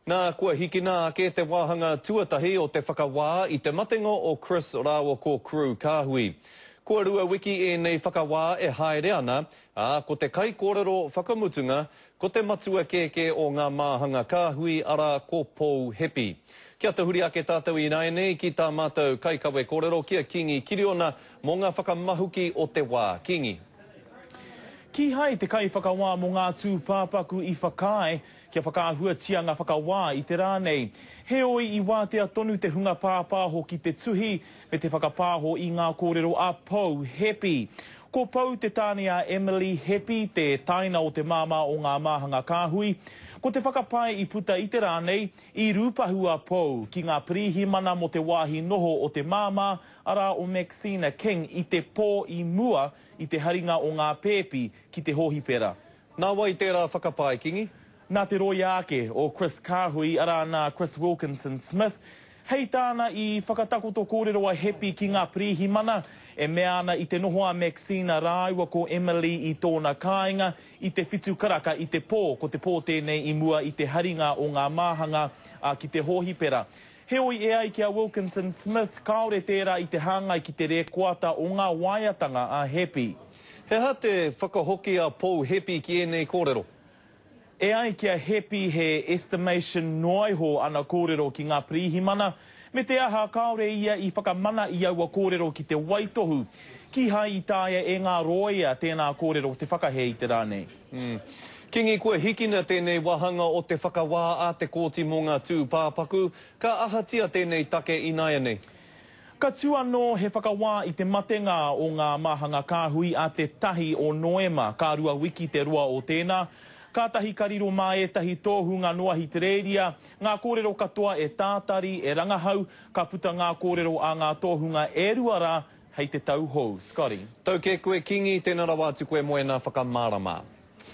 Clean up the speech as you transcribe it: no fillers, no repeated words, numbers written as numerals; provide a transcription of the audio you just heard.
Nā, kua hikina ake te wāhanga tuatahi o te whakawā i te matenga o Chris rāua ko Crew Kāhui. Kua rua wiki ēnei whakawā e haere ana, ā, ko te kaikōrero whakamutunga, ko te matua kēkē o ngā māhanga kāhui, arā, ko Pou Hepi. Kia tahuri ake tātou ināianei ki tā mātou kaikawe kōrero ki a Kingi Kiriona mō ngā whakamahuki o te wā. Kingi. Kīhai te kaiwhakawā mō ngā tūpāpaku i whakaae kia whakaahuatia ngā whakawā i te rā nei. Heoi, i wātea tonu te hunga pāpāho ki te tuhi me te whakapāho i ngā kōrero a Pou Hepi. Ko Pou te tāne a Emily Hepi, te taina o te māmā o ngā māhanga kāhui. Ko te whakapae i puta i te rā nei, i rūpahu a Pou ki ngā pirihimana mō te wāhi noho o te māmā, arā o Maxina King i te pō i mua i te haringa o ngā pēpi ki te hōhipera. Nā wai tērā whakapae, Kingi? Nā te rōia ake o Chris Kāhui, arā nā Chris Wilkinson Smith. Hei tāna i whakatakoto kōrero a Hepi ki ngā pirihimana, e mea ana i te noho a Maxina rāua ko Emily i tōna kāinga i te whitu karaka i te pō, ko te pō tēnei i mua i te haringa o ngā māhanga ki te hōhipera. Heoi, e ai ki a Wilkinson Smith, kāore tērā i te hāngai ki te rēkoata o ngā waeatanga a Hepi. He aha te whakahoki a Pou Hepi ki ēnei kōrero? E ai ki a Hepi he estimation noa iho ana kōrero ki ngā pirihimana, me te aha kāore ia i whakamana i aua kōrero ki te waitohu. Kīhai i taea e ngā rōia tēnā kōrero te whakahē i te rā nei. Kingi kua hikina tēnei wāhanga o te whakawā a te Kōti mō ngā tūpāpaku, ka ahatia tēnei take ināianei? Ka tū anō he whakawā i te matenga o ngā māhanga kāhui a te tahi o Noema, ka rua wiki te roa o tēnā. Kātahi ka riro mā ētahi tōhunga nō Ahitereiria ngā kōrero katoa e tātari, e rangahau, ka puta ngā kōrero a ngā tōhunga e rua rā hei te tau hou. Scotty. Tau kē koe Kingi, tēnā rawa atu koe mō ēnā whakamārama.